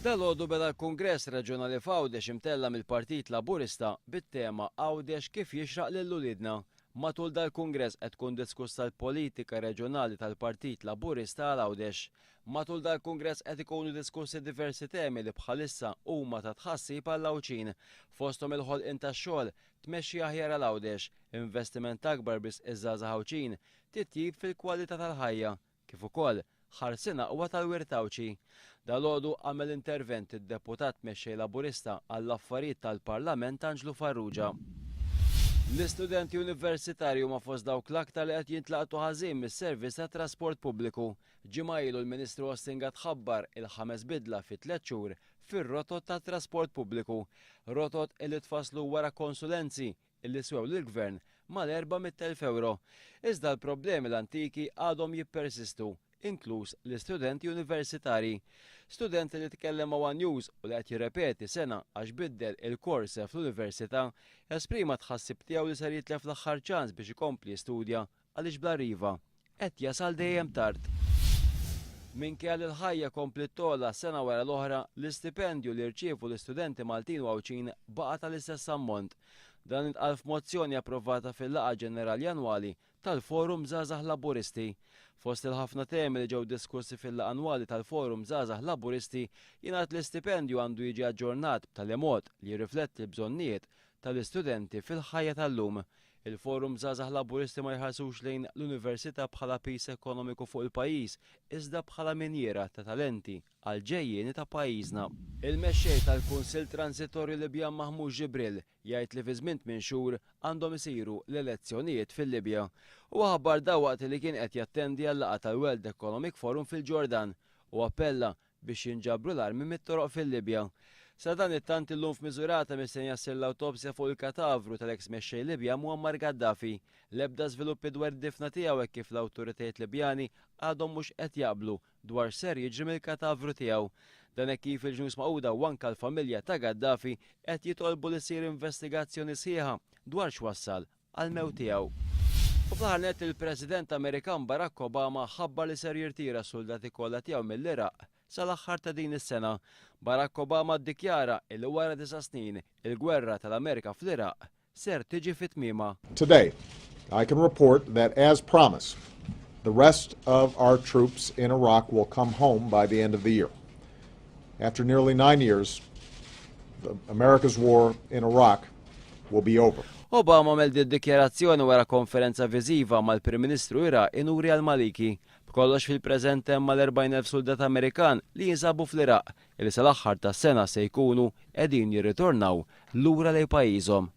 Dalgħodu beda l-Kungress Reġjonali f'Għawdex imtella' mill-Partit Laburista bit-tema Għawdex kif jixraq lil uliedna. Matul dal-Kungress qed tkun diskussa l-politika reġjonali tal-Partit Laburista għal Għawdex. Matul dal-Kungress qed ikunu diskussi diversi temi li bħalissa huma ta' tħassib għall-Għawdxin, fosthom il-ħolqien tax-xogħol, tmexxija aħjar għal Għawdex, investiment akbar b'risq iż-żgħażagħ Għawdxin, titjib fil-kwalità tal-ħajja, kif ukoll ħarsien aqwa tal-wirt Għawdxi. Dalgħodu għamel intervent id-Deputat Mexxej Laburista għall-Affarijiet tal-Parlament Anġlu Farrugia. L-istudenti universitarji huma fost dawk l-aktar li qed jintlaqtu ħażin mis-servizz tat-trasport pubbliku. Ġimgħa ilu l-Ministru Austin Gatt ħabbar il-ħames bidla fi tlett xhur fir-rotot tat-trasport pubbliku. Rotot illi tfasslu wara konsulenzi illi swew lill-Gvern mal-400,000 ewro. Iżda l-problemi l-antiki għadhom jippersistu, inkluż l-istudenti universitarji. Student li tkellem ma' one News u li qed jirrepeti sena għax biddel il-kors fl-università, esprima t-tħassib tiegħu li ser jitlef l-aħħar ċans biex ikompli jistudja għaliex bla riva qed jasal dejjem tard. Minkejja li l-ħajja kompliet togħla sena wara l-oħra, l-istipendju li rċievu l-istudenti Maltin u Għawdxin baqa' tal-istess ammont. Dan intqal f'mozzjoni approvata fil-laqgħa ġenerali annwali tal-Forum Żgħażagħ Laburisti. Fost il-ħafna temi li ġew diskussi fil-laqgħa annwali tal-Forum Żgħażagħ Laburisti jingħad li stipendju għandu jiġi aġġornat b'tali mod li jirrifletti l-bżonnijiet tal-istudenti fil-ħajja tal-lum. Il-Forum Żgħażagħ Laburisti ma jħarsux lejn l-Università bħala piż ekonomiku fuq il-pajjiż, iżda bħala minjiera ta' talenti għall-ġejjieni ta' pajjiżna. Il-Mexxej tal-Kunsill Transitorju Libjan Mahmoud Jibril jgħid li fi żmien tmien xhur għandhom isiru l-elezzjonijiet fil-Libja. Huwa ħabbar dan waqt li kien qed jattendi għal-laqgħa tal-World Economic Forum fil-Ġordan u appella biex jinġabru l-armi mit-toroq fil-Libja. Sadanittant illum f'Misurata mistennija ssir l-awtopsja fuq il-katavru tal-eks mexxej Libjan Muammar Gaddafi. L-ebda żviluppi dwar id-difna tiegħu hekk kif l-awtoritajiet Libjani għadhom mhux qed jaqblu dwar x'ser jiġri mill-katavru tiegħu. Dan hekk kif il-Ġnus Magħquda u anke l-familja ta' Gaddafi qed jitolbu li ssir investigazzjoni sħiħa dwar x'wassal għall-mewt tiegħu. U fl-aħħar nett il-President Amerikan Barack Obama ħabbar li ser jirtira s-suldati kollha tiegħu mill-Iraq sal-aħħar ta' din is-sena. Barack Obama ddikjara illi wara disa' snin, il-gwerra tal-Amerika fl-Iraq ser tiġi fi tmiemha. Today, I can report that as promised, the rest of our troops in Iraq will come home by the end of the year. After nearly nine years, America's war in Iraq will be over. Obama għamel din id-dikjarazzjoni wara konferenza viżiva mal-Prim Ministru Iraqi Nouri al-Maliki. B'kollox fil-preżent hemm mal-40,000 suldat Amerikan li jinsabu fl-Iraq li sal-aħħar tas-sena se jkunu qegħdin jirritornaw lura lejn pajjiżhom.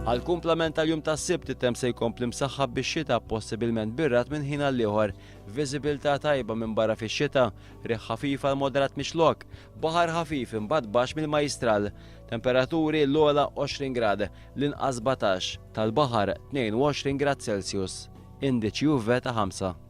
Għall-kumplament tal-jum tas-Sibt it-temp se jkompli msaħħab bix-xita possibilment bir-ragħad minn ħin għall-ieħor. Viżibilità tajba minn barra fix-xita, riħ ħafif għal moderat mix-Xlokk, baħar ħafif imbagħad baxx mill-Majjistral. Temperaturi l-ogħla 20 grad, l-inqas 17, tal-baħar 22 grad Celsius. Indiċi UV ta' 5.